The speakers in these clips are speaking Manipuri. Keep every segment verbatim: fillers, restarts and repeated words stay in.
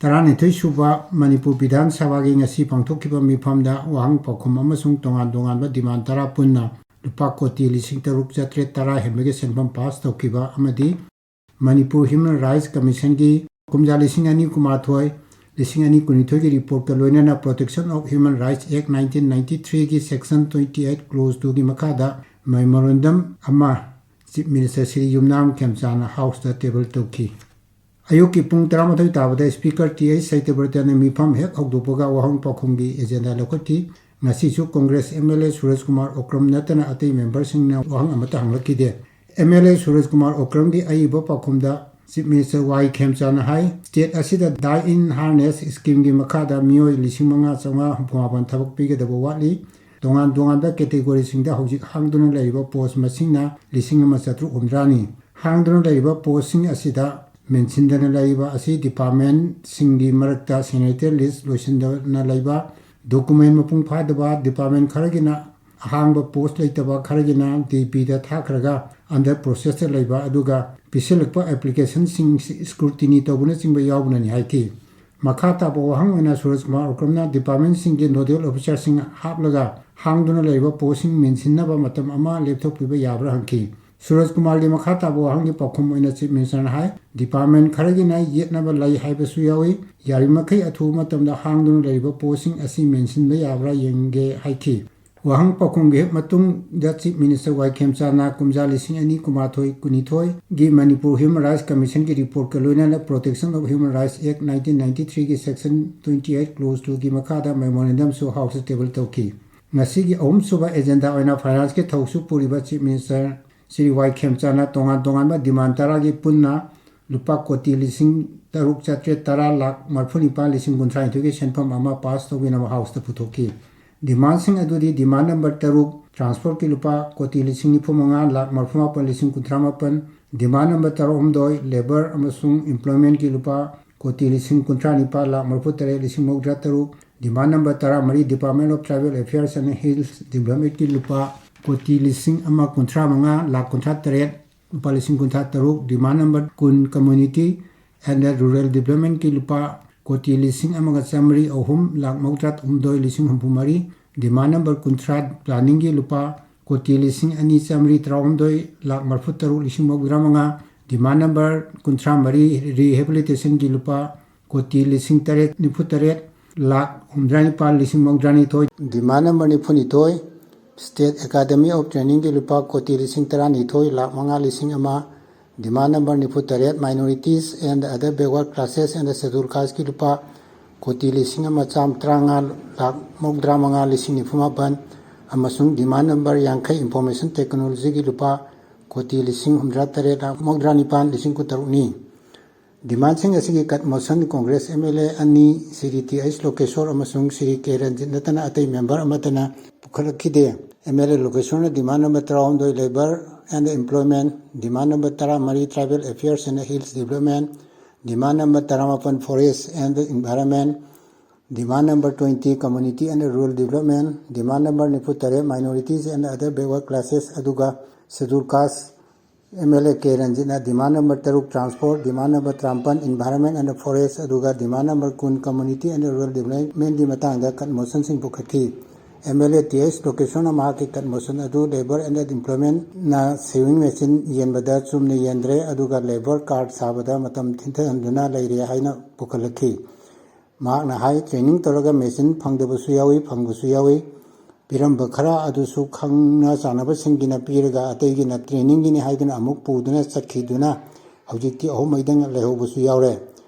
ꯇꯔꯥꯅꯤꯊꯣꯏ ꯁꯨꯕ ꯃꯅꯤꯄꯨꯔ ꯕꯤꯙꯥꯟ ꯁꯚꯥꯒꯤ ꯉꯁꯤ ꯄꯥꯡꯊꯣꯛꯈꯤꯕ ꯃꯤꯐꯝꯗ ꯋꯥꯍꯪ ꯄꯥꯎꯈꯨꯝ ꯑꯃꯁꯨꯡ ꯇꯣꯉꯥꯟ ꯇꯣꯉꯥꯟꯕ demand ꯇꯔꯥ ꯄꯨꯟꯅ ꯂꯨꯄꯥ ꯀꯣꯇꯤ ꯂꯤꯁꯤꯡ ꯇꯔꯨꯛ ꯆꯥꯇ꯭ꯔꯦꯠ ꯇꯔꯥ ꯍꯦꯟꯕꯒꯤ ꯁꯦꯟꯐꯝ ꯄꯥꯁ ꯇꯧꯈꯤꯕ ꯑꯃꯗꯤ ꯃꯅꯤꯄꯨꯔ Human Rights Commissionꯒꯤ ꯀꯨꯝꯖꯥ ꯂꯤꯁꯤꯡ ꯑꯅꯤ ꯀꯨꯟꯃꯥꯊꯣꯏ, ꯂꯤꯁꯤꯡ ꯑꯅꯤ ꯀꯨꯟꯅꯤꯊꯣꯏꯒꯤ reportꯀ ꯂꯣꯏꯅꯅ Protection of Human Rights Act nineteen ninety threeꯒꯤ section twenty eight clause twoꯒꯤ ꯃꯈꯥꯗ memorandum ꯑꯃ Chief Minister ꯁ꯭ꯔꯤ ꯌꯨꯝꯅꯥꯝ ꯈꯦꯝꯆꯥꯟꯅ Houseꯇ table ꯇꯧꯈꯤ꯫ ꯑꯌꯨꯛꯀꯤ ꯄꯨꯡ ꯇꯔꯥꯃꯥꯊꯣꯏ ꯇꯥꯕꯗ Speaker ꯇꯤ ꯑꯩꯆ ꯁꯇ꯭ꯌꯕ꯭ꯔꯇꯅ ꯃꯤꯐꯝ ꯍꯦꯛ ꯍꯧꯗꯣꯛꯄꯒ ꯋꯥꯍꯪ ꯄꯥꯎꯈꯨꯝꯒꯤ agenda ꯂꯧꯈꯠꯈꯤ꯫ ꯉꯁꯤꯁꯨ Congress MLA ꯁꯨꯔꯖ ꯀꯨꯃꯥꯔ ꯑꯣꯀ꯭ꯔꯝ ꯅꯠꯇꯅ ꯑꯇꯩ memberꯁꯤꯡꯅ ꯋꯥꯍꯪ ꯑꯃꯠꯇ ꯍꯪꯂꯛꯈꯤꯗꯦ꯫ MLA ꯁꯨꯔꯖ ꯀꯨꯃꯥꯔ ꯑꯣꯀ꯭ꯔꯝꯒꯤ ꯑꯏꯕ ꯄꯥꯎꯈꯨꯝꯗ Chief Minister ꯋꯥꯏ ꯈꯦꯝꯆꯥꯟꯅ ꯍꯥꯏ, state ꯑꯁꯤꯗ Die in Harness schemeꯒꯤ ꯃꯈꯥꯗ ꯃꯤꯑꯣꯏ ꯂꯤꯁꯤꯡ ꯃꯉꯥ ꯆꯥꯝꯃꯉꯥ ꯍꯨꯝꯐꯨ ꯃꯥꯄꯟ ꯊꯕꯛ ꯄꯤꯒꯗꯕ ꯋꯥꯠꯂꯤ꯫ ꯇꯣꯉꯥꯟ ꯇꯣꯉꯥꯟꯕ categoryꯁꯤꯡꯗ ꯍꯧꯖꯤꯛ ꯍꯥꯡꯗꯨꯅ ꯂꯩꯔꯤꯕ post ꯃꯁꯤꯡꯅ ꯂꯤꯁꯤꯡ ꯑꯃ ꯆꯥꯇ꯭ꯔꯨꯛ ꯍꯨꯝꯗ꯭ꯔꯥꯅꯤ꯫ ꯍꯥꯡꯗꯨꯅ ꯂꯩꯔꯤꯕ postꯁꯤꯡ ꯑꯁꯤꯗ ꯃꯦꯟꯁꯤꯟꯗꯅ ꯂꯩꯔꯤꯕ ꯑꯁꯤ departmentꯁꯤꯡꯒꯤ ꯃꯔꯛꯇ senator list ꯂꯣꯏꯁꯤꯟꯗꯅ ꯂꯩꯕ, document ꯃꯄꯨꯡ ꯐꯥꯗꯕ, department ꯈꯔꯒꯤꯅ ꯑꯍꯥꯡꯕ post ꯂꯩꯇꯕ, ꯈꯔꯒꯤꯅ DPꯗ ꯊꯥꯈ꯭ꯔꯒ under processꯇ ꯂꯩꯕ, ꯑꯗꯨꯒ ꯄꯤꯁꯤꯜꯂꯛꯄ applicationꯁꯤꯡ scrutiny ꯇꯧꯕꯅꯆꯤꯡꯕ ꯌꯥꯎꯕꯅꯅꯤ ꯍꯥꯏꯈꯤ꯫ ꯃꯈꯥ ꯇꯥꯕ ꯋꯥꯍꯪ ꯑꯣꯏꯅ ꯁꯨꯔꯖ ꯀꯨꯃꯥꯔ ꯑꯣꯀ꯭ꯔꯝꯅ departmentꯁꯤꯡꯒꯤ nodal officerꯁꯤꯡ ꯍꯥꯞꯂꯒ ꯍꯥꯡꯗꯨꯅ ꯂꯩꯔꯤꯕ postꯁꯤꯡ ꯃꯦꯟꯁꯤꯟꯅꯕ ꯃꯇꯝ ꯑꯃ ꯂꯦꯞꯊꯣꯛꯄꯤꯕ ꯌꯥꯕ꯭ꯔꯥ ꯍꯪꯈꯤ꯫ ꯁꯨꯔꯖ ꯀꯨꯃꯥꯔꯒꯤ ꯃꯈꯥ ꯇꯥꯕ ꯋꯥꯍꯪꯒꯤ ꯄꯥꯎꯈꯨꯝ ꯑꯣꯏꯅ Chief Ministerꯅ ꯍꯥꯏ, department ꯈꯔꯒꯤꯅ ꯌꯦꯠꯅꯕ ꯂꯩ ꯍꯥꯏꯕꯁꯨ ꯌꯥꯎꯏ, ꯌꯥꯔꯤꯕꯃꯈꯩ ꯑꯊꯨꯕ ꯃꯇꯝꯗ ꯍꯥꯡꯗꯨꯅ ꯂꯩꯔꯤꯕ postꯁꯤꯡ ꯑꯁꯤ ꯃꯦꯟꯁꯤꯟꯕ ꯌꯥꯕ꯭ꯔꯥ ꯌꯦꯡꯒꯦ ꯍꯥꯏꯈꯤ꯫ ꯋꯥꯍꯪ ꯄꯥꯎꯈꯨꯝꯒꯤ ꯍꯦꯛ ꯃꯇꯨꯡꯗ Chief Minister ꯋꯥꯏ ꯈꯦꯝꯆꯥꯟꯅ ꯀꯨꯝꯖꯥ ꯂꯤꯁꯤꯡ ꯑꯅꯤ ꯀꯨꯟꯃꯥꯊꯣꯏ ꯀꯨꯟꯅꯤꯊꯣꯏꯒꯤ Manipur Human Rights Commissionꯒꯤ reportꯀ ꯂꯣꯏꯅꯅ Protection of Human Rights Act nineteen ninety threeꯒꯤ section twenty eight clause twoꯒꯤ ꯃꯈꯥꯗ memorandumꯁꯨ Houseꯇ table ꯇꯧꯈꯤ꯫ ꯉꯁꯤꯒꯤ ꯑꯍꯨꯝꯁꯨꯕ agenda ꯑꯣꯏꯅ financeꯀꯤ ꯊꯧꯁꯨ ꯄꯨꯔꯤꯕ Chief Minister ꯁ꯭ꯔꯤ ꯋꯥꯏ ꯈꯦꯝꯆꯥꯟꯅ ꯇꯣꯉꯥꯟ ꯇꯣꯉꯥꯟꯕ demand ꯇꯔꯥꯒꯤ ꯄꯨꯟꯅ ꯂꯨꯄꯥ ꯀꯣꯇꯤ ꯂꯤꯁꯤꯡ ꯇꯔꯨꯛ ꯆꯥꯇ꯭ꯔꯦꯠ ꯇꯔꯥ ꯂꯥꯈ ꯃꯔꯤꯐꯨ ꯅꯤꯄꯥꯜ ꯂꯤꯁꯤꯡ ꯀꯨꯟꯊ꯭ꯔꯥꯅꯤꯊꯣꯏꯒꯤ ꯁꯦꯟꯐꯝ ꯑꯃ pass ꯇꯧꯕꯤꯅꯕ Houseꯇ ꯄꯨꯊꯣꯛꯈꯤ꯫ Demandꯁꯤꯡ ꯑꯗꯨꯗꯤ demand number ꯇꯔꯨꯛ, transportꯀꯤ ꯂꯨꯄꯥ ꯀꯣꯇꯤ ꯂꯤꯁꯤꯡ ꯅꯤꯐꯨ ꯃꯉꯥ ꯂꯥꯈ ꯃꯔꯤꯐꯨ ꯃꯥꯄꯟ ꯂꯤꯁꯤꯡ ꯀꯨꯟꯊ꯭ꯔꯥ ꯃꯥꯄꯟ, demand number ꯇꯔꯥꯍꯨꯝꯗꯣꯏ, labour ꯑꯃꯁꯨꯡ employmentꯀꯤ ꯂꯨꯄꯥ ꯀꯣꯇꯤ ꯂꯤꯁꯤꯡ ꯀꯨꯟꯊ꯭ꯔꯥ ꯅꯤꯄꯥꯜ ꯂꯥꯈ ꯃꯔꯤꯐꯨ ꯇꯔꯦꯠ ꯂꯤꯁꯤꯡ ꯃꯧꯗ꯭ꯔꯥ ꯇꯔꯨꯛ, demand number ꯇꯔꯥꯃꯔꯤ, Department of Tribal Affairs and Hills Developmentꯀꯤ ꯂꯨꯄꯥ ꯀꯣꯇꯤ ꯂꯤꯁꯤꯡ ꯑꯃ ꯀꯨꯟꯊ꯭ꯔꯥ ꯃꯉꯥ ꯂꯥꯈ ꯀꯨꯟꯊ꯭ꯔꯥ ꯇꯔꯦꯠ, ꯂꯨꯄꯥ ꯂꯤꯁꯤꯡ ꯀꯨꯟꯊ꯭ꯔꯥ ꯇꯔꯨꯛ, demand number ꯀꯨꯟ, Community and Rural Developmentꯀꯤ ꯂꯨꯄꯥ ꯀꯣꯇꯤ ꯂꯤꯁꯤꯡ ꯑꯃꯒ ꯆꯥꯃꯔꯤ ꯑꯍꯨꯝ ꯂꯥꯛ ꯃꯧꯗ꯭ꯔꯥ ꯍꯨꯝꯗꯣꯏ ꯂꯤꯁꯤꯡ ꯍꯨꯝꯐꯨ ꯃꯔꯤ, demand number ꯀꯨꯟꯊ꯭ꯔꯥ planning ꯒꯤ ꯂꯨꯄꯥ ꯀꯣꯇꯤ ꯂꯤꯁꯤꯡ ꯑꯅꯤ ꯆꯥꯃꯔꯤ ꯇꯔꯥꯍꯨꯝꯗꯣꯏ ꯂꯥꯛ ꯃꯔꯤꯐꯨ ꯇꯔꯨꯛ ꯂꯤꯁꯤꯡ ꯃꯧꯗ꯭ꯔꯥ ꯃꯉꯥ, demand number ꯀꯨꯟꯊ꯭ꯔꯥ ꯃꯔꯤ rehabilitation ꯒꯤ ꯂꯨꯄꯥ ꯀꯣꯇꯤ ꯂꯤꯁꯤꯡ ꯇꯔꯦꯠ ꯅꯤꯐꯨ ꯇꯔꯦꯠ ꯂꯥꯛ ꯍꯨꯝꯗ꯭ꯔꯥ ꯅꯤꯄꯥꯜ ꯂꯤꯁꯤꯡ ꯃꯧꯗ꯭ꯔꯥ ꯅꯤꯊꯣꯏ, demand number ꯅꯤꯐꯨ ꯅꯤꯊꯣꯏ state academy of training ꯒꯤ ꯂꯨꯄꯥ ꯀꯣꯇꯤ ꯂꯤꯁꯤꯡ ꯇꯔꯥ ꯅꯤꯊꯣꯏ ꯂꯥꯛ ꯃꯉꯥ ꯂꯤꯁꯤꯡ ꯑꯃ, demand number ꯅꯤꯐꯨ ꯇꯔꯦꯠ minorities and other backward classes and schedule caste ꯀꯤ ꯂꯨꯄꯥ ꯀꯣꯇꯤ ꯂꯤꯁꯤꯡ ꯑꯃ ꯆꯥꯝ ꯇꯔꯥꯃꯉꯥ ꯂꯥꯛ ꯃꯧꯗ꯭ꯔꯥ ꯃꯉꯥ ꯂꯤꯁꯤꯡ ꯅꯤꯐꯨ ꯃꯥꯄꯟ ꯑꯃꯁꯨꯡ demand number ꯌꯥꯡꯈꯩ information technology ꯒꯤ ꯂꯨꯄꯥ ꯀꯣꯇꯤ ꯂꯤꯁꯤꯡ ꯍꯨꯝꯗ꯭ꯔꯥ ꯇꯔꯦꯠ ꯂꯥꯛ ꯃꯧꯗ꯭ꯔꯥ ꯅꯤꯄꯥꯟ ꯂꯤꯁꯤꯡ ꯀꯨꯟꯇꯔꯨꯛꯅꯤ꯫ Demand ꯁꯤꯡ ꯑꯁꯤꯒꯤ cut motion Congress M L A ꯑꯅꯤ ꯁ꯭ꯔꯤ ꯇꯤ ꯑꯩꯆ ꯂꯣꯀꯦꯁꯣꯔ ꯑꯃꯁꯨꯡ ꯁ꯭ꯔꯤ ꯀꯦ ꯔꯟꯖꯤꯠ ꯅꯠꯇꯅ ꯑꯇꯩ member ꯑꯃꯠꯇꯅ ꯄꯨꯈꯠꯂꯛꯈꯤꯗꯦ꯫ M L A ꯂꯣꯀꯦꯁꯣꯔꯅ demand number ꯇꯔꯥꯍꯨꯝꯗꯣꯏ Labour and Employment, demand number ꯇꯔꯥꯃꯔꯤ Tribal Affairs and Hills Development, demand number ꯇꯔꯥꯃꯥꯄꯟ Forest and Environment, demand number twenty Community and Rural Development, demand number ꯅꯤꯐꯨ ꯇꯔꯦꯠ Minorities and Other Backward Classes ꯑꯗꯨꯒ Schedule Caste M L A ꯀꯦ ꯔꯟꯖꯤꯠꯅ demand number ꯇꯔꯨꯛ Transport, demand number ꯇꯔꯥꯃꯥꯄꯟ Environment and Forest ꯑꯗꯨꯒ demand number ꯀꯨꯟ Community and Rural Development ꯀꯤ ꯃꯇꯥꯡꯗ cut motion ꯁꯤꯡ ꯄꯨꯈꯠꯈꯤ꯫ M L A T H ꯂꯣꯀꯦꯁꯣꯔꯅ ꯃꯍꯥꯛꯀꯤ cut motion ꯑꯗꯨ Labour and Employment ꯅ sewing machine ꯌꯦꯟꯕꯗ ꯆꯨꯝꯅ ꯌꯦꯟꯗ꯭ꯔꯦ, ꯑꯗꯨꯒ labour card ꯁꯥꯕꯗ ꯃꯇꯝ ꯊꯤꯟꯊꯍꯟꯗꯨꯅ ꯂꯩꯔꯦ ꯍꯥꯏꯅ ꯄꯨꯈꯠꯂꯛꯈꯤ꯫ ꯃꯍꯥꯛꯅ ꯍꯥꯏ, training ꯇꯧꯔꯒ machine ꯐꯪꯗꯕꯁꯨ ꯌꯥꯎꯏ, ꯐꯪꯕꯁꯨ ꯌꯥꯎꯏ꯫ ꯄꯤꯔꯝꯕ ꯈꯔ ꯑꯗꯨꯁꯨ ꯈꯪꯅ ꯆꯥꯟꯅꯕꯁꯤꯡꯒꯤꯅ ꯄꯤꯔꯒ ꯑꯇꯩꯒꯤꯅ training ꯒꯤꯅꯤ ꯍꯥꯏꯗꯨꯅ ꯑꯃꯨꯛ ꯄꯨꯗꯨꯅ ꯆꯠꯈꯤꯗꯨꯅ ꯍꯧꯖꯤꯛꯇꯤ ꯑꯍꯨꯝ ꯃꯩꯗꯪ ꯂꯩꯍꯧꯕꯁꯨ ꯌꯥꯎꯔꯦ꯫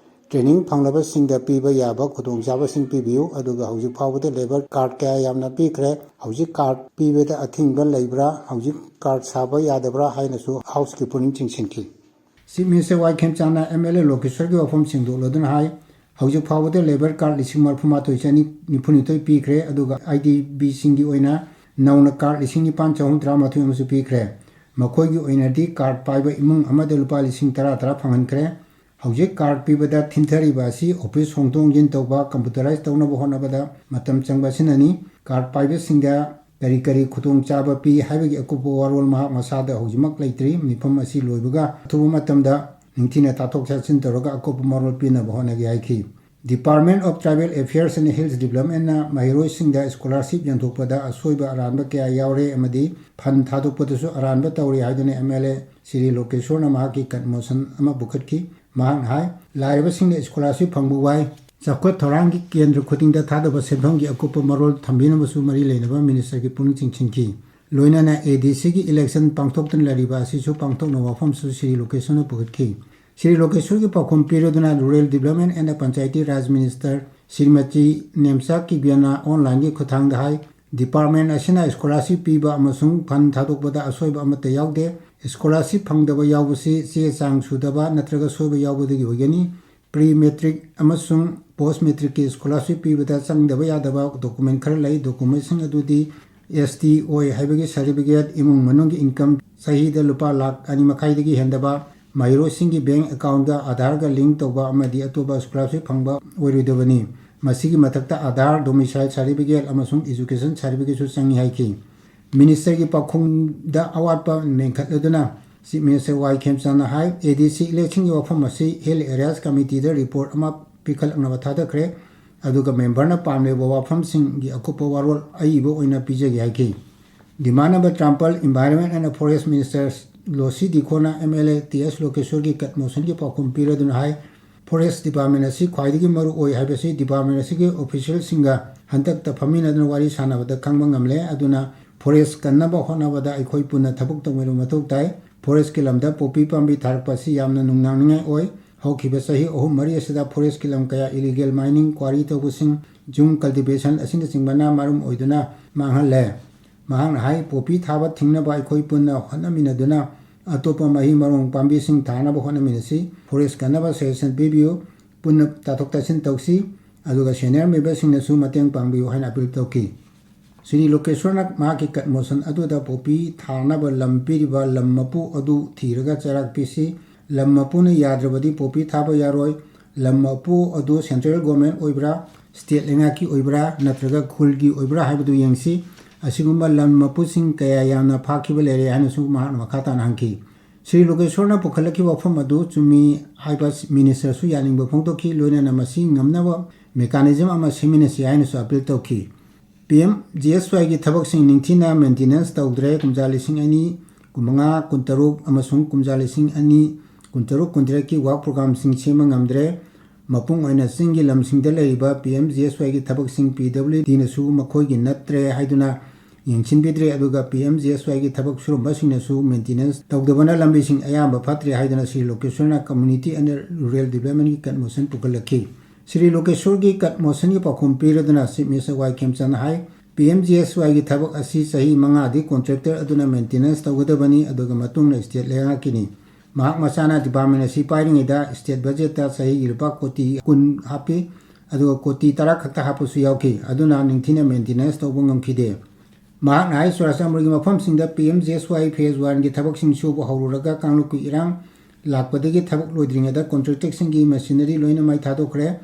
Training ꯐꯪꯂꯕꯁꯤꯡꯗ ꯄꯤꯕ ꯌꯥꯕ ꯈꯨꯗꯣꯡꯆꯥꯕꯁꯤꯡ ꯄꯤꯕꯤꯌꯨ, ꯑꯗꯨꯒ ꯍꯧꯖꯤꯛ ꯐꯥꯎꯕꯗ labour card ꯀꯌꯥ ꯌꯥꯝꯅ ꯄꯤꯈ꯭ꯔꯦ꯫ ꯍꯧꯖꯤꯛ card ꯄꯤꯕꯗ ꯑꯊꯤꯡꯕ ꯂꯩꯕ꯭ꯔꯥ, ꯍꯧꯖꯤꯛ card ꯁꯥꯕ ꯌꯥꯗꯕ꯭ꯔꯥ ꯍꯥꯏꯅꯁꯨ House ꯀꯤ ꯄꯨꯛꯅꯤꯡ ꯆꯤꯡꯁꯤꯟꯈꯤ꯫ Chief Minister Y ꯈꯦꯝꯆꯥꯟꯅ M L A ꯂꯣꯀꯦꯁꯣꯔꯒꯤ ꯋꯥꯐꯝ ꯁꯦꯡꯗꯣꯛꯂꯗꯨꯅ ꯍꯥꯏ, ꯍꯧꯖꯤꯛ ꯐꯥꯎꯕꯗ labour card ꯂꯤꯁꯤꯡ ꯃꯔꯤꯐꯨ ꯃꯥꯊꯣꯏ ꯆꯅꯤ ꯅꯤꯐꯨ ꯅꯤꯊꯣꯏ ꯄꯤꯈ꯭ꯔꯦ, ꯑꯗꯨꯒ I D B ꯁꯤꯡꯒꯤ ꯑꯣꯏꯅ ꯅꯧꯅ card ꯂꯤꯁꯤꯡ ꯅꯤꯄꯥꯟ ꯆꯍꯨꯝ ꯇꯔꯥꯃꯥꯊꯣꯏ ꯑꯃꯁꯨ ꯄꯤꯈ꯭ꯔꯦ꯫ ꯃꯈꯣꯏꯒꯤ ꯑꯣꯏꯅꯗꯤ card ꯄꯥꯏꯕ ꯏꯃꯨꯡ ꯑꯃꯗ ꯂꯨꯄꯥ ꯂꯤꯁꯤꯡ ꯇꯔꯥ ꯇꯔꯥ ꯐꯪꯍꯟꯈ꯭ꯔꯦ꯫ ꯍꯧꯖꯤꯛ card ꯄꯤꯕꯗ ꯊꯤꯟꯊꯔꯤꯕ ꯑꯁꯤ office ꯍꯣꯡꯗꯣꯛ ꯍꯣꯡꯖꯤꯟ ꯇꯧꯕ, computerized ꯇꯧꯅꯕ ꯍꯣꯠꯅꯕꯗ ꯃꯇꯝ ꯆꯪꯕ ꯑꯁꯤꯅꯅꯤ꯫ Card ꯄꯥꯏꯕꯁꯤꯡꯗ ꯀꯔꯤ ꯀꯔꯤ ꯈꯨꯗꯣꯡꯆꯥꯕ ꯄꯤ ꯍꯥꯏꯕꯒꯤ ꯑꯀꯨꯞꯄ ꯋꯥꯔꯣꯜ ꯃꯍꯥꯛ ꯃꯁꯥꯗ ꯍꯧꯖꯤꯛꯃꯛ ꯂꯩꯇ꯭ꯔꯤ꯫ ꯃꯤꯐꯝ ꯑꯁꯤ ꯂꯣꯏꯕꯒ ꯑꯊꯨꯕ ꯃꯇꯝꯗ ꯅꯤꯡꯊꯤꯅ ꯇꯥꯊꯣꯛ ꯇꯥꯁꯤꯟ ꯇꯧꯔꯒ ꯑꯀꯨꯞꯄ ꯃꯔꯣꯜ ꯄꯤꯅꯕ ꯍꯣꯠꯅꯒꯦ ꯍꯥꯏꯈꯤ꯫ Department of Tribal Affairs and Hills Developmentꯅ ꯃꯍꯩꯔꯣꯏꯁꯤꯡꯗ scholarship ꯌꯦꯟꯊꯣꯛꯄꯗ ꯑꯁꯣꯏꯕ ꯑꯔꯥꯟꯕ ꯀꯌꯥ ꯌꯥꯎꯔꯦ ꯑꯃꯗꯤ fund ꯊꯥꯗꯣꯛꯄꯗꯁꯨ ꯑꯔꯥꯟꯕ ꯇꯧꯔꯤ ꯍꯥꯏꯗꯨꯅ MLA ꯁ꯭ꯔꯤ ꯂꯣꯀꯦꯁꯣꯔꯅ ꯃꯍꯥꯛꯀꯤ cut motion ꯑꯃ ꯄꯨꯈꯠꯈꯤ꯫ ꯃꯍꯥꯛꯅ ꯍꯥꯏ, ꯂꯥꯏꯔꯕꯁꯤꯡꯅ scholarship ꯐꯪꯕ ꯋꯥꯏ, ꯆꯥꯎꯈꯠ ꯊꯧꯔꯥꯡꯒꯤ ꯀꯦꯟꯗ꯭ꯔ ꯈꯨꯗꯤꯡꯗ ꯊꯥꯗꯕ ꯁꯦꯟꯐꯝꯒꯤ ꯑꯀꯨꯞꯄ ꯃꯔꯣꯜ ꯊꯝꯕꯤꯅꯕꯁꯨ ꯃꯔꯤ ꯂꯩꯅꯕ ministerꯒꯤ ꯄꯨꯛꯅꯤꯡ ꯆꯤꯡꯁꯤꯟꯈꯤ꯫ ꯂꯣꯏꯅꯅ ADCꯒꯤ election ꯄꯥꯡꯊꯣꯛꯇꯨꯅ ꯂꯩꯔꯤꯕ ꯑꯁꯤꯁꯨ ꯄꯥꯡꯊꯣꯛꯅꯕ ꯋꯥꯐꯝꯁꯨ ꯁ꯭ꯔꯤ ꯂꯣꯀꯦꯁꯣꯔꯅ ꯄꯨꯈꯠꯈꯤ꯫ ꯁ꯭ꯔꯤ ꯂꯣꯀꯦꯁꯣꯔꯒꯤ ꯄꯥꯎꯈꯨꯝ ꯄꯤꯔꯗꯨꯅ Rural Development and Panchayati Raj minister Shrimati Nemcha ꯀꯤꯕꯤꯌꯥꯅ onlineꯒꯤ ꯈꯨꯠꯊꯥꯡꯗ ꯍꯥꯏ, department ꯑꯁꯤꯅ scholarship ꯄꯤꯕ ꯑꯃꯁꯨꯡ fund ꯊꯥꯗꯣꯛꯄꯗ ꯑꯁꯣꯏꯕ ꯑꯃꯠꯇ ꯌꯥꯎꯗꯦ꯫ Scholarship ꯐꯪꯗꯕ ꯌꯥꯎꯕꯁꯤ ꯆꯦ ꯆꯥꯡ ꯁꯨꯗꯕ ꯅꯠꯇ꯭ꯔꯒ ꯁꯣꯏꯕ ꯌꯥꯎꯕꯗꯒꯤ ꯑꯣꯏꯒꯅꯤ꯫ Pre matric ꯑꯃꯁꯨꯡ post matricꯀꯤ scholarship ꯄꯤꯕꯗ ꯆꯪꯗꯕ ꯌꯥꯗꯕ document ꯈꯔ ꯂꯩ꯫ Documentꯁꯤꯡ ꯑꯗꯨꯗꯤ ST ꯑꯣꯏ ꯍꯥꯏꯕꯒꯤ certificate, ꯏꯃꯨꯡ ꯃꯅꯨꯡꯒꯤ income ꯆꯍꯤꯗ ꯂꯨꯄꯥ ꯂꯥꯈ ꯑꯅꯤ ꯃꯈꯥꯏꯗꯒꯤ ꯍꯦꯟꯗꯕ, ꯃꯍꯩꯔꯣꯏꯁꯤꯡꯒꯤ bank accountꯒ Aadhaarꯒ link ꯇꯧꯕ ꯑꯃꯗꯤ ꯑꯇꯣꯞꯄ scholarship ꯐꯪꯕ ꯑꯣꯏꯔꯣꯏꯗꯕꯅꯤ꯫ ꯃꯁꯤꯒꯤ ꯃꯊꯛꯇ Aadhaar, domicile certificate ꯑꯃꯁꯨꯡ education certificateꯁꯨ ꯆꯪꯏ ꯍꯥꯏꯈꯤ꯫ Ministerꯒꯤ ꯄꯥꯎꯈꯨꯝꯗ ꯑꯋꯥꯠꯄ ꯃꯦꯟꯈꯠꯂꯗꯨꯅ Chief Minister ꯋꯥꯏ ꯈꯦꯝꯆꯥꯟꯅ ꯍꯥꯏ, ADC electionꯒꯤ ꯋꯥꯐꯝ ꯑꯁꯤ Hill Areas Committeeꯗ report ꯑꯃ ꯄꯤꯈꯠꯂꯛꯅꯕ ꯊꯥꯗꯈ꯭ꯔꯦ, ꯑꯗꯨꯒ memberꯅ ꯄꯥꯝꯂꯤꯕ ꯋꯥꯐꯝꯁꯤꯡꯒꯤ ꯑꯀꯨꯞꯄ ꯋꯥꯔꯣꯜ ꯑꯏꯕ ꯑꯣꯏꯅ ꯄꯤꯖꯒꯦ ꯍꯥꯏꯈꯤ꯫ ꯗꯤꯃꯥꯟ ꯅꯝꯕꯔ ꯇꯔꯥꯃꯥꯄꯜ, Environment and Forest Minister ꯂꯣꯁꯤ ꯗꯤꯈꯣꯅ MLA ꯇꯤ ꯑꯦꯁ ꯂꯣꯀꯦꯁꯣꯔꯒꯤ cut motionꯒꯤ ꯄꯥꯎꯈꯨꯝ ꯄꯤꯔꯗꯨꯅ ꯍꯥꯏ, Forest Department ꯑꯁꯤ ꯈ꯭ꯋꯥꯏꯗꯒꯤ ꯃꯔꯨ ꯑꯣꯏ ꯍꯥꯏꯕꯁꯤ department ꯑꯁꯤꯒꯤ officialꯁꯤꯡꯒ ꯍꯟꯗꯛꯇ ꯐꯝꯃꯤꯟꯅꯗꯨꯅ ꯋꯥꯔꯤ ꯁꯥꯟꯅꯕꯗ ꯈꯪꯕ ꯉꯝꯂꯦ꯫ ꯑꯗꯨꯅ forest ꯀꯟꯅꯕ ꯍꯣꯠꯅꯕꯗ ꯑꯩꯈꯣꯏ ꯄꯨꯟꯅ ꯊꯕꯛ ꯇꯧꯃꯤꯟꯅꯕ ꯃꯊꯧ ꯇꯥꯏ꯫ Forestꯀꯤ ꯂꯝꯗ ꯄꯣꯄꯤ ꯄꯥꯝꯕꯤ ꯊꯥꯔꯛꯄ ꯑꯁꯤ ꯌꯥꯝꯅ ꯅꯨꯡꯅꯥꯡꯅꯤꯡꯉꯥꯏ ꯑꯣꯏ꯫ ꯍꯧꯈꯤꯕ ꯆꯍꯤ ꯑꯍꯨꯝ ꯃꯔꯤ ꯑꯁꯤꯗ forestꯀꯤ ꯂꯝ ꯀꯌꯥ illegal mining, quarry ꯇꯧꯕꯁꯤꯡ, ꯌꯨꯝ cultivation ꯑꯁꯤꯅꯆꯤꯡꯕꯅ ꯃꯔꯝ ꯑꯣꯏꯗꯨꯅ ꯃꯥꯡꯍꯜꯂꯦ꯫ ꯃꯍꯥꯛꯅ ꯍꯥꯏ, ꯄꯣꯄꯤ ꯊꯥꯕ ꯊꯤꯡꯅꯕ ꯑꯩꯈꯣꯏ ꯄꯨꯟꯅ ꯍꯣꯠꯅꯃꯤꯟꯅꯗꯨꯅ ꯑꯇꯣꯞꯄ ꯃꯍꯩ ꯃꯔꯣꯡ ꯄꯥꯝꯕꯤꯁꯤꯡ ꯊꯥꯅꯕ ꯍꯣꯠꯅꯃꯤꯟꯅꯁꯤ꯫ Forest ꯀꯟꯅꯕ suggestion ꯄꯤꯕꯤꯌꯨ꯫ ꯄꯨꯟꯅ ꯇꯥꯊꯣꯛ ꯇꯥꯁꯤꯟ ꯇꯧꯁꯤ, ꯑꯗꯨꯒ senior memberꯁꯤꯡꯅꯁꯨ ꯃꯇꯦꯡ ꯄꯥꯡꯕꯤꯌꯨ ꯍꯥꯏꯅ appeal ꯇꯧꯈꯤ꯫ ꯁ꯭ꯔꯤ ꯂꯣꯀꯦꯁꯣꯔꯅ ꯃꯍꯥꯛꯀꯤ cut motion ꯑꯗꯨꯗ ꯄꯣꯄꯤ ꯊꯥꯅꯕ ꯂꯝ ꯄꯤꯔꯤꯕ ꯂꯝ ꯃꯄꯨ ꯑꯗꯨ ꯊꯤꯔꯒ ꯆꯩꯔꯥꯛ ꯄꯤꯁꯤ꯫ ꯂꯝ ꯃꯄꯨꯅ ꯌꯥꯗ꯭ꯔꯕꯗꯤ ꯄꯣꯄꯤ ꯊꯥꯕ ꯌꯥꯔꯣꯏ꯫ ꯂꯝ ꯃꯄꯨ ꯑꯗꯨ central government ꯑꯣꯏꯕ꯭ꯔꯥ, state ꯂꯩꯉꯥꯛꯀꯤ ꯑꯣꯏꯕ꯭ꯔꯥ ꯅꯠꯇ꯭ꯔꯒ ꯈꯨꯜꯒꯤ ꯑꯣꯏꯕ꯭ꯔꯥ ꯍꯥꯏꯕꯗꯨ ꯌꯦꯡꯁꯤ꯫ ꯑꯁꯤꯒꯨꯝꯕ ꯂꯝ ꯃꯄꯨꯁꯤꯡ ꯀꯌꯥ ꯌꯥꯝꯅ ꯐꯥꯈꯤꯕ ꯂꯩꯔꯦ ꯍꯥꯏꯅꯁꯨ ꯃꯍꯥꯛꯅ ꯃꯈꯥ ꯇꯥꯅ ꯍꯪꯈꯤ꯫ ꯁ꯭ꯔꯤ ꯂꯣꯀꯦꯁꯣꯔꯅ ꯄꯨꯈꯠꯂꯛꯈꯤꯕ ꯋꯥꯐꯝ ꯑꯗꯨ ꯆꯨꯝꯃꯤ ꯍꯥꯏꯕ ꯃꯤꯅꯤꯁꯇꯔꯁꯨ ꯌꯥꯅꯤꯡꯕ ꯐꯣꯡꯗꯣꯛꯈꯤ, ꯂꯣꯏꯅꯅ ꯃꯁꯤ ꯉꯝꯅꯕ mechanism ꯑꯃ ꯁꯦꯝꯃꯤꯟꯅꯁꯤ ꯍꯥꯏꯅꯁꯨ ꯑꯄꯤꯜ ꯇꯧꯈꯤ꯫ ꯄꯤ ꯑꯦꯝ ꯖꯤ ꯑꯦꯁ ꯋꯥꯏꯒꯤ ꯊꯕꯛꯁꯤꯡ ꯅꯤꯡꯊꯤꯅ ꯃꯦꯟꯇꯦꯅꯦꯟꯁ ꯇꯧꯗ꯭ꯔꯦ, ꯀꯨꯝꯖꯥ ꯂꯤꯁꯤꯡ ꯑꯅꯤ ꯀꯨꯟꯃꯉꯥ, ꯀꯨꯟꯇꯔꯨꯛ ꯑꯃꯁꯨꯡ ꯀꯨꯝꯖꯥ ꯂꯤꯁꯤꯡ ꯑꯅꯤ ꯀꯨꯟꯇꯔꯨꯛ ꯀꯨꯟꯇꯔꯦꯠꯀꯤ ꯋꯥꯔꯛ ꯄ꯭ꯔꯣꯒ꯭ꯔꯥꯝꯁꯤꯡ ꯁꯦꯝꯕ ꯉꯝꯗ꯭ꯔꯦ, ꯃꯄꯨꯡ ꯑꯣꯏꯅ ꯆꯤꯡꯒꯤ ꯂꯝꯁꯤꯡꯗ ꯂꯩꯔꯤꯕ ꯄꯤ ꯑꯦꯝ ꯖꯤ ꯑꯦꯁ ꯋꯥꯏꯒꯤ ꯊꯕꯛꯁꯤꯡ ꯄꯤ ꯗꯕ꯭ꯂꯤꯎ ꯗꯤꯅꯁꯨ ꯃꯈꯣꯏꯒꯤ ꯅꯠꯇ꯭ꯔꯦ ꯍꯥꯏꯗꯨꯅ ꯌꯦꯡꯁꯤꯟꯕꯤꯗ꯭ꯔꯦ, ꯑꯗꯨꯒ ꯄꯤ ꯑꯦꯝ ꯖꯤ ꯑꯦꯁ ꯋꯥꯏꯒꯤ ꯊꯕꯛ ꯁꯨꯔꯝꯕꯁꯤꯡꯅꯁꯨ ꯃꯦꯟꯇꯦꯅꯦꯟꯁ ꯇꯧꯗꯕꯅ ꯂꯝꯕꯤꯁꯤꯡ ꯑꯌꯥꯝꯕ ꯐꯠꯇ꯭ꯔꯦ ꯍꯥꯏꯗꯨꯅ Shri ꯂꯣꯀꯦꯁꯣꯔꯅ Community and Rural Developmentꯀꯤ ꯀꯟꯃꯣꯁꯟ ꯄꯨꯈꯠꯂꯛꯈꯤ꯫ Shri ꯂꯣꯀꯦꯁꯣꯔꯒꯤ ꯀꯟꯃꯣꯁꯟꯒꯤ ꯄꯥꯎꯈꯨꯝ ꯄꯤꯔꯗꯨꯅ ꯆꯤꯐ ꯃꯤꯅꯤꯁꯇꯔ ꯋꯥꯏ ꯈꯦꯝꯆꯟꯗ ꯍꯥꯏ, ꯄꯤ ꯑꯦꯝ ꯖꯤ ꯑꯦꯁ ꯋꯥꯏꯒꯤ ꯊꯕꯛ ꯑꯁꯤ ꯆꯍꯤ ꯃꯉꯥꯗꯤ ꯀꯣꯟꯇ꯭ꯔꯦꯛꯇꯔ ꯑꯗꯨꯅ ꯃꯦꯟꯇꯦꯅꯦꯟꯁ ꯇꯧꯒꯗꯕꯅꯤ, ꯑꯗꯨꯒ ꯃꯇꯨꯡꯗ ꯁ꯭ꯇꯦꯠ ꯂꯩꯉꯥꯛꯀꯤꯅꯤ꯫ ꯃꯍꯥꯛ ꯃꯁꯥꯅ ꯗꯤꯄꯥꯔꯠꯃꯦꯟ ꯑꯁꯤ ꯄꯥꯏꯔꯤꯉꯩꯗ ꯁ꯭ꯇꯦꯠ ꯕꯖꯦꯠꯇ ꯆꯍꯤꯒꯤ ꯂꯨꯄꯥ ꯀꯣꯇꯤ ꯀꯨꯟ ꯍꯥꯞꯄꯤ, ꯑꯗꯨꯒ ꯀꯣꯇꯤ ꯇꯔꯥ ꯈꯛꯇ ꯍꯥꯞꯄꯁꯨ ꯌꯥꯎꯈꯤ, ꯑꯗꯨꯅ ꯅꯤꯡꯊꯤꯅ ꯃꯦꯟꯇꯦꯅꯦꯟꯁ ꯇꯧꯕ ꯉꯝꯈꯤꯗꯦ꯫ ꯃꯍꯥꯛꯅ ꯍꯥꯏ, ꯆꯨꯔꯥꯆꯥꯟꯄꯨꯔꯒꯤ ꯃꯐꯝꯁꯤꯡꯗ ꯄꯤ ꯑꯦꯝ ꯖꯤ ꯑꯦꯁ ꯋꯥꯏ ꯐꯦꯖ ꯋꯥꯟꯒꯤ ꯊꯕꯛꯁꯤꯡ ꯁꯨꯕ ꯍꯧꯔꯨꯔꯒ ꯀꯥꯡꯂꯨꯞꯀꯤ ꯏꯔꯥꯡ ꯂꯥꯛꯄꯗꯒꯤ ꯊꯕꯛ ꯂꯣꯏꯗ꯭ꯔꯤꯉꯩꯗ ꯀꯣꯟꯇ꯭ꯔꯦꯛꯇꯔꯁꯤꯡꯒꯤ ꯃꯦꯁꯤꯅꯔꯤ ꯂꯣꯏꯅ ꯃꯩ ꯊꯥꯗꯣꯛꯈ꯭ꯔꯦ꯫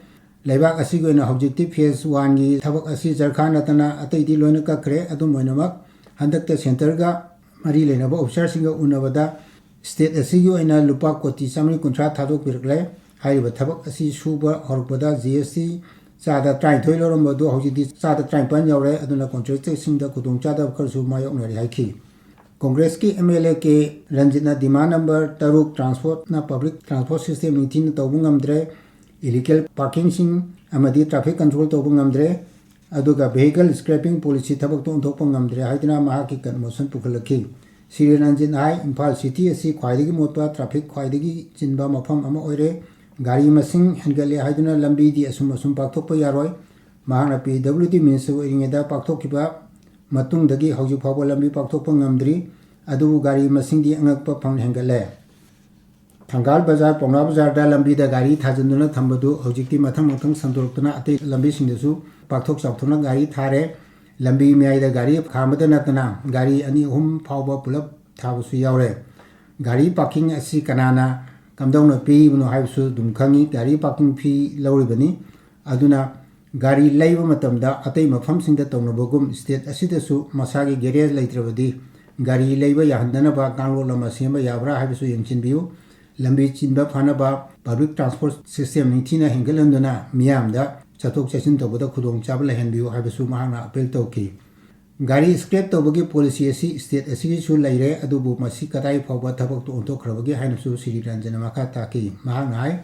ꯂꯩꯕꯥꯛ ꯑꯁꯤꯒꯤ ꯑꯣꯏꯅ ꯍꯧꯖꯤꯛꯇꯤ ꯐꯦꯖ ꯋꯥꯟꯒꯤ ꯊꯕꯛ ꯑꯁꯤ ꯖꯔꯈꯥ ꯅꯠꯇꯅ ꯑꯇꯩꯗꯤ ꯂꯣꯏꯅ ꯀꯛꯈ꯭ꯔꯦ꯫ ꯑꯗꯨꯝ ꯑꯣꯏꯅꯃꯛ, ꯍꯟꯗꯛꯇ ꯁꯦꯟꯇꯔꯒ ꯃꯔꯤ ꯂꯩꯅꯕ ꯑꯣꯐꯤꯁꯥꯔꯁꯤꯡꯒ ꯎꯅꯕꯗ ꯁ꯭ꯇꯦꯠ ꯑꯁꯤꯒꯤ ꯑꯣꯏꯅ ꯂꯨꯄꯥ ꯀꯣꯇꯤ ꯆꯥꯃꯔꯤ ꯀꯨꯟꯊ꯭ꯔꯥ ꯊꯥꯗꯣꯛꯄꯤꯔꯛꯂꯦ꯫ ꯍꯥꯏꯔꯤꯕ ꯊꯕꯛ ꯑꯁꯤ ꯁꯨꯕ ꯍꯧꯔꯛꯄꯗ ꯖꯤ ꯑꯦꯁ ꯇꯤ ꯆꯥꯗ ꯇꯔꯥꯅꯤꯊꯣꯏ ꯂꯧꯔꯝꯕꯗꯨ ꯍꯧꯖꯤꯛꯇꯤ ꯆꯥꯗ ꯇꯔꯥꯅꯤꯄꯥꯟ ꯌꯧꯔꯦ꯫ ꯑꯗꯨꯅ ꯀꯣꯟꯇ꯭ꯔꯦꯛꯇꯔꯁꯤꯡꯗ ꯈꯨꯗꯣꯡꯆꯥꯗꯕ ꯈꯔꯁꯨ ꯃꯥꯌꯣꯛꯅꯔꯤ ꯍꯥꯏꯈꯤ꯫ ꯀꯣꯡꯒ꯭ꯔꯦꯁꯀꯤ ꯑꯦꯝ ꯑꯦꯜ ꯑꯦ ꯀꯦ ꯔꯟꯖꯤꯠꯅ demand number ꯇꯔꯨꯛ, ꯇ꯭ꯔꯥꯟꯁꯄꯣꯔꯠꯅ ꯄꯕ꯭ꯂꯤꯛ ꯇ꯭ꯔꯥꯟꯁꯄꯣꯔꯠ ꯁꯤꯁꯇꯦꯝ ꯅꯤꯡꯊꯤꯅ ꯇꯧꯕ ꯉꯝꯗ꯭ꯔꯦ, ꯏꯂꯤꯒꯦꯜ ꯄꯥꯔꯀꯤꯡꯁꯤꯡ ꯑꯃꯗꯤ ꯇ꯭ꯔꯥꯐꯤꯛ ꯀꯟꯇ꯭ꯔꯣꯜ ꯇꯧꯕ ꯉꯝꯗ꯭ꯔꯦ, ꯑꯗꯨꯒ vehicle scrapping policy ꯊꯕꯛꯇ ꯑꯣꯟꯊꯣꯛꯄ ꯉꯝꯗ꯭ꯔꯦ ꯍꯥꯏꯗꯨꯅ ꯃꯍꯥꯛꯀꯤ ꯀꯟꯃꯣꯁꯟ ꯄꯨꯈꯠꯂꯛꯈꯤ꯫ ꯁ꯭ꯔꯤ ꯔꯟꯖꯤꯠꯅ ꯍꯥꯏ, ꯏꯝꯐꯥꯜ ꯁꯤꯇꯤ ꯑꯁꯤ ꯈ꯭ꯋꯥꯏꯗꯒꯤ ꯃꯣꯠꯄ, ꯇ꯭ꯔꯥꯐꯤꯛ ꯈ꯭ꯋꯥꯏꯗꯒꯤ ꯆꯤꯟꯕ ꯃꯐꯝ ꯑꯃ ꯑꯣꯏꯔꯦ꯫ ꯒꯥꯔꯤ ꯃꯁꯤꯡ ꯍꯦꯟꯒꯠꯂꯦ ꯍꯥꯏꯗꯨꯅ ꯂꯝꯕꯤꯗꯤ ꯑꯁꯨꯝ ꯑꯁꯨꯝ ꯄꯥꯛꯊꯣꯛꯄ ꯌꯥꯔꯣꯏ꯫ ꯃꯍꯥꯛꯅ ꯄꯤ ꯗꯕ꯭ꯂꯤꯎ ꯗꯤ ꯃꯤꯅꯤꯁꯇꯔ ꯑꯣꯏꯔꯤꯉꯩꯗ ꯄꯥꯛꯊꯣꯛꯈꯤꯕ ꯃꯇꯨꯡꯗꯒꯤ ꯍꯧꯖꯤꯛ ꯐꯥꯎꯕ ꯂꯝꯕꯤ ꯄꯥꯛꯊꯣꯛꯄ ꯉꯝꯗ꯭ꯔꯤ꯫ ꯑꯗꯨꯕꯨ ꯒꯥꯔꯤ ꯃꯁꯤꯡꯗꯤ ꯑꯉꯛꯄ ꯐꯪ ꯍꯦꯟꯒꯠꯂꯦ꯫ ꯊꯪꯒꯥꯜ ꯕꯖꯥꯔ, ꯄꯥꯎꯅꯥ ꯕꯖꯥꯔꯗ ꯂꯝꯕꯤꯗ ꯒꯥꯔꯤ ꯊꯥꯖꯤꯟꯗꯨꯅ ꯊꯝꯕꯗꯨ ꯍꯧꯖꯤꯛꯇꯤ ꯃꯊꯪ ꯃꯊꯪ ꯁꯟꯗꯣꯔꯛꯇꯨꯅ ꯑꯇꯩ ꯂꯝꯕꯤꯁꯤꯡꯗꯁꯨ ꯄꯥꯛꯊꯣꯛ ꯆꯥꯎꯊꯣꯛꯅ ꯒꯥꯔꯤ ꯊꯥꯔꯦ꯫ ꯂꯝꯕꯤ ꯃꯌꯥꯏꯗ ꯒꯥꯔꯤ ꯈꯥꯝꯕꯗ ꯅꯠꯇꯅ ꯒꯥꯔꯤ ꯑꯅꯤ ꯑꯍꯨꯝ ꯐꯥꯎꯕ ꯄꯨꯂꯞ ꯊꯥꯕꯁꯨ ꯌꯥꯎꯔꯦ꯫ ꯒꯥꯔꯤ ꯄꯥꯔꯀꯤꯡ ꯑꯁꯤ ꯀꯅꯥꯅ ꯀꯝꯗꯧꯅ ꯄꯤꯔꯤꯕꯅꯣ ꯍꯥꯏꯕꯁꯨ ꯑꯗꯨꯝ ꯈꯪꯉꯤ꯫ ꯒꯥꯔꯤ ꯄꯥꯔꯀꯤꯡ ꯐꯤ ꯂꯧꯔꯤꯕꯅꯤ꯫ ꯑꯗꯨꯅ ꯒꯥꯔꯤ ꯂꯩꯕ ꯃꯇꯝꯗ ꯑꯇꯩ ꯃꯐꯝꯁꯤꯡꯗ ꯇꯧꯅꯕꯒꯨꯝ ꯁ꯭ꯇꯦꯠ ꯑꯁꯤꯗꯁꯨ ꯃꯁꯥꯒꯤ ꯒꯦꯔꯦꯖ ꯂꯩꯇ꯭ꯔꯕꯗꯤ ꯒꯥꯔꯤ ꯂꯩꯕ ꯌꯥꯍꯟꯗꯅꯕ ꯀꯥꯡꯂꯣꯟ ꯑꯃ ꯁꯦꯝꯕ ꯌꯥꯕ꯭ꯔꯥ ꯍꯥꯏꯕꯁꯨ ꯌꯦꯡꯁꯤꯟꯕꯤꯌꯨ꯫ ꯂꯝꯕꯤ ꯆꯤꯟꯕ ꯐꯅꯕ public transport system ꯅꯤꯡꯊꯤꯅ ꯍꯦꯟꯒꯠꯍꯟꯗꯨꯅ ꯃꯤꯌꯥꯝꯗ ꯆꯠꯊꯣꯛ ꯆꯠꯁꯤꯟ ꯇꯧꯕꯗ ꯈꯨꯗꯣꯡꯆꯥꯕ ꯂꯩꯍꯟꯕꯤꯌꯨ ꯍꯥꯏꯕꯁꯨ ꯃꯍꯥꯛꯅ appeal ꯇꯧꯈꯤ꯫ ꯒꯥꯔꯤ scrap ꯇꯧꯕꯒꯤ policy ꯑꯁꯤ state ꯑꯁꯤꯒꯤꯁꯨ ꯂꯩꯔꯦ, ꯑꯗꯨꯕꯨ ꯃꯁꯤ ꯀꯗꯥꯏ ꯐꯥꯎꯕ ꯊꯕꯛꯇ ꯑꯣꯟꯊꯣꯛꯈ꯭ꯔꯕꯒꯦ ꯍꯥꯏꯅꯁꯨ ꯁ꯭ꯔꯤ ꯔꯟꯖꯟꯅ ꯃꯈꯥ ꯇꯥꯈꯤ꯫ ꯃꯍꯥꯛꯅ ꯍꯥꯏ,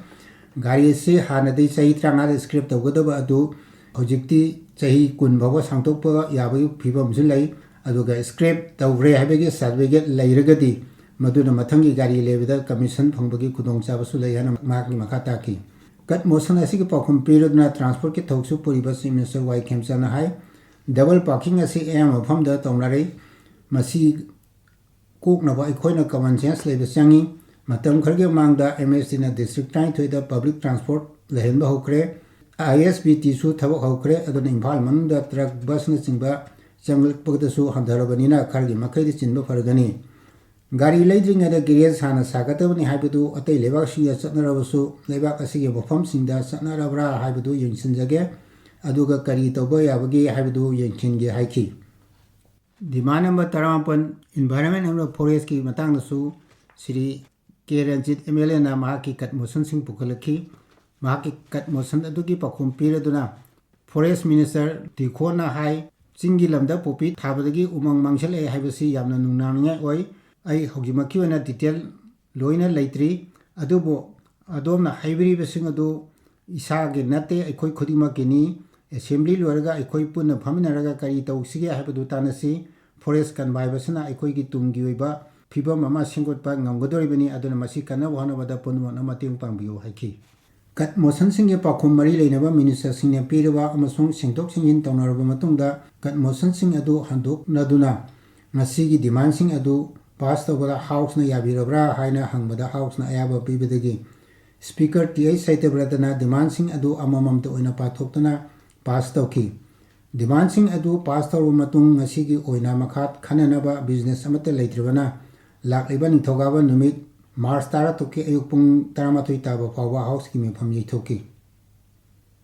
ꯒꯥꯔꯤ ꯑꯁꯤ ꯍꯥꯟꯅꯗꯤ ꯆꯍꯤ ꯇꯔꯥꯃꯉꯥꯗ scrap ꯇꯧꯒꯗꯕ ꯑꯗꯨ ꯍꯧꯖꯤꯛꯇꯤ ꯆꯍꯤ ꯀꯨꯟ ꯐꯥꯎꯕ ꯁꯥꯡꯗꯣꯛꯄ ꯌꯥꯕꯒꯤ ꯐꯤꯕꯝꯁꯨ ꯂꯩ꯫ ꯑꯗꯨꯒ scrap ꯇꯧꯈ꯭ꯔꯦ ꯍꯥꯏꯕꯒꯤ certificate ꯂꯩꯔꯒꯗꯤ ꯃꯗꯨꯅ ꯃꯊꯪꯒꯤ ꯒꯥꯔꯤ ꯂꯩꯕꯗ commission ꯐꯪꯕꯒꯤ ꯈꯨꯗꯣꯡꯆꯥꯕꯁꯨ ꯂꯩ ꯍꯥꯏꯅ ꯃꯍꯥꯛꯅ ꯃꯈꯥ ꯇꯥꯈꯤ꯫ Cut motion ꯑꯁꯤꯒꯤ ꯄꯥꯎꯈꯨꯝ ꯄꯤꯔꯗꯨꯅ transport ꯀꯤ ꯊꯧꯁꯨ ꯄꯨꯔꯤꯕ Chief Minister ꯋꯥꯏ ꯈꯦꯝꯆꯥꯟꯅ ꯍꯥꯏ, double parking ꯑꯁꯤ ꯑꯌꯥꯝꯕ ꯃꯐꯝꯗ ꯇꯧꯅꯔꯤ꯫ ꯃꯁꯤ ꯀꯣꯛꯅꯕ ꯑꯩꯈꯣꯏꯅ common sense ꯂꯩꯕ ꯆꯪꯏ꯫ ꯃꯇꯝ ꯈꯔꯒꯤ ꯃꯃꯥꯡꯗ M S T ꯅ district ꯇꯔꯥꯅꯤꯊꯣꯏꯗ public transport ꯂꯩꯍꯟꯕ ꯍꯧꯈ꯭ꯔꯦ꯫ I S B T ꯁꯨ ꯊꯕꯛ ꯍꯧꯈ꯭ꯔꯦ꯫ ꯑꯗꯨꯅ ꯏꯝꯐꯥꯜ ꯃꯅꯨꯡꯗ truck, bus ꯅꯆꯤꯡꯕ ꯆꯪꯂꯛꯄꯗꯁꯨ ꯍꯟꯊꯔꯕꯅꯤꯅ ꯈꯔꯒꯤ ꯃꯈꯩꯗꯤ ꯆꯤꯟꯕ ꯐꯔꯒꯅꯤ꯫ ꯒꯥꯔꯤ ꯂꯩꯗ꯭ꯔꯤꯉꯩꯗ garage ꯍꯥꯟꯅ ꯁꯥꯒꯗꯕꯅꯤ ꯍꯥꯏꯕꯗꯨ ꯑꯇꯩ ꯂꯩꯕꯥꯛꯁꯤꯡꯗ ꯆꯠꯅꯔꯕꯁꯨ ꯂꯩꯕꯥꯛ ꯑꯁꯤꯒꯤ ꯃꯐꯝꯁꯤꯡꯗ ꯆꯠꯅꯔꯕ꯭ꯔꯥ ꯍꯥꯏꯕꯗꯨ ꯌꯦꯡꯁꯤꯟꯖꯒꯦ꯫ ꯑꯗꯨꯒ ꯀꯔꯤ ꯇꯧꯕ ꯌꯥꯕꯒꯦ ꯍꯥꯏꯕꯗꯨ ꯌꯦꯡꯁꯤꯟꯒꯦ ꯍꯥꯏꯈꯤ꯫ Demand number ꯇꯔꯥꯃꯥꯄꯟ, Environment ꯑꯃꯗꯤ Forest ꯀꯤ ꯃꯇꯥꯡꯗꯁꯨ ꯁ꯭ꯔꯤ ꯀꯦ ꯔꯟꯖꯤꯠ M L A ꯅ ꯃꯍꯥꯛꯀꯤ cut motion ꯁꯤꯡ ꯄꯨꯈꯠꯂꯛꯈꯤ꯫ ꯃꯍꯥꯛꯀꯤ cut motion ꯑꯗꯨꯒꯤ ꯄꯥꯎꯈꯨꯝ ꯄꯤꯔꯗꯨꯅ Forest Minister ꯗꯤꯈꯣꯟꯅ ꯍꯥꯏ, ꯆꯤꯡꯒꯤ ꯂꯝꯗ ꯄꯣꯄꯤ ꯊꯥꯕꯗꯒꯤ ꯎꯃꯪ ꯃꯥꯡꯁꯤꯜꯂꯛꯑꯦ ꯍꯥꯏꯕꯁꯤ ꯌꯥꯝꯅ ꯅꯨꯡꯅꯥꯡꯅꯤꯡꯉꯥꯏ ꯑꯣꯏ꯫ ꯑꯩ ꯍꯧꯖꯤꯛꯃꯛꯀꯤ ꯑꯣꯏꯅ detail ꯂꯣꯏꯅ ꯂꯩꯇ꯭ꯔꯤ, ꯑꯗꯨꯕꯨ ꯑꯗꯣꯝꯅ ꯍꯥꯏꯕꯤꯔꯤꯕꯁꯤꯡ ꯑꯗꯨ ꯏꯁꯥꯒꯤ ꯅꯠꯇꯦ, ꯑꯩꯈꯣꯏ ꯈꯨꯗꯤꯡꯃꯛꯀꯤꯅꯤ꯫ Assembly ꯂꯣꯏꯔꯒ ꯑꯩꯈꯣꯏ ꯄꯨꯟꯅ ꯐꯝꯃꯤꯟꯅꯔꯒ ꯀꯔꯤ ꯇꯧꯁꯤꯒꯦ ꯍꯥꯏꯕꯗꯨ ꯇꯥꯟꯅꯁꯤ꯫ Forest ꯀꯟꯕ ꯍꯥꯏꯕꯁꯤꯅ ꯑꯩꯈꯣꯏꯒꯤ ꯇꯨꯡꯒꯤ ꯑꯣꯏꯕ ꯐꯤꯕꯝ ꯑꯃ ꯁꯦꯝꯒꯠꯄ ꯉꯝꯒꯗꯧꯔꯤꯕꯅꯤ꯫ ꯑꯗꯨꯅ ꯃꯁꯤ ꯀꯟꯅꯕ ꯍꯣꯠꯅꯕꯗ ꯄꯨꯝꯅꯃꯛꯅ ꯃꯇꯦꯡ ꯄꯥꯡꯕꯤꯌꯨ ꯍꯥꯏꯈꯤ꯫ Cut motion ꯁꯤꯡꯒꯤ ꯄꯥꯎꯈꯨꯝ ꯃꯔꯤ ꯂꯩꯅꯕ minister ꯁꯤꯡꯅ ꯄꯤꯔꯕ ꯑꯃꯁꯨꯡ ꯁꯦꯡꯗꯣꯛ ꯁꯦꯡꯖꯤꯟ ꯇꯧꯅꯔꯕ ꯃꯇꯨꯡꯗ, cut motion ꯁꯤꯡ ꯑꯗꯨ ꯍꯟꯗꯣꯛꯅꯗꯨꯅ ꯉꯁꯤꯒꯤ demand ꯁꯤꯡ ꯑꯗꯨ pass ꯇꯧꯕꯗ House ꯅ ꯌꯥꯕꯤꯔꯕ꯭ꯔꯥ ꯍꯥꯏꯅ ꯍꯪꯕꯗ House ꯅ ꯑꯌꯥꯕ ꯄꯤꯕꯗꯒꯤ Speaker T H ꯁꯇ꯭ꯌꯕ꯭ꯔꯇꯅ demand ꯁꯤꯡ ꯑꯗꯨ ꯑꯃꯃꯝꯇ ꯑꯣꯏꯅ ꯄꯥꯊꯣꯛꯇꯨꯅ pass ꯇꯧꯈꯤ꯫ Demand ꯁꯤꯡ ꯑꯗꯨ pass ꯇꯧꯔꯕ ꯃꯇꯨꯡ ꯉꯁꯤꯒꯤ ꯑꯣꯏꯅ ꯃꯈꯥ ꯈꯟꯅꯅꯕ business ꯑꯃꯠꯇ ꯂꯩꯇ꯭ꯔꯕꯅ ꯂꯥꯛꯂꯤꯕ ꯅꯤꯡꯊꯧꯀꯥꯕ ꯅꯨꯃꯤꯠ March ꯇꯔꯥꯇꯔꯨꯛꯀꯤ ꯑꯌꯨꯛ ꯄꯨꯡ ꯇꯔꯥꯃꯥꯊꯣꯏ ꯇꯥꯕ ꯐꯥꯎꯕ House ꯀꯤ ꯃꯤꯐꯝ ꯌꯩꯊꯣꯛꯈꯤ꯫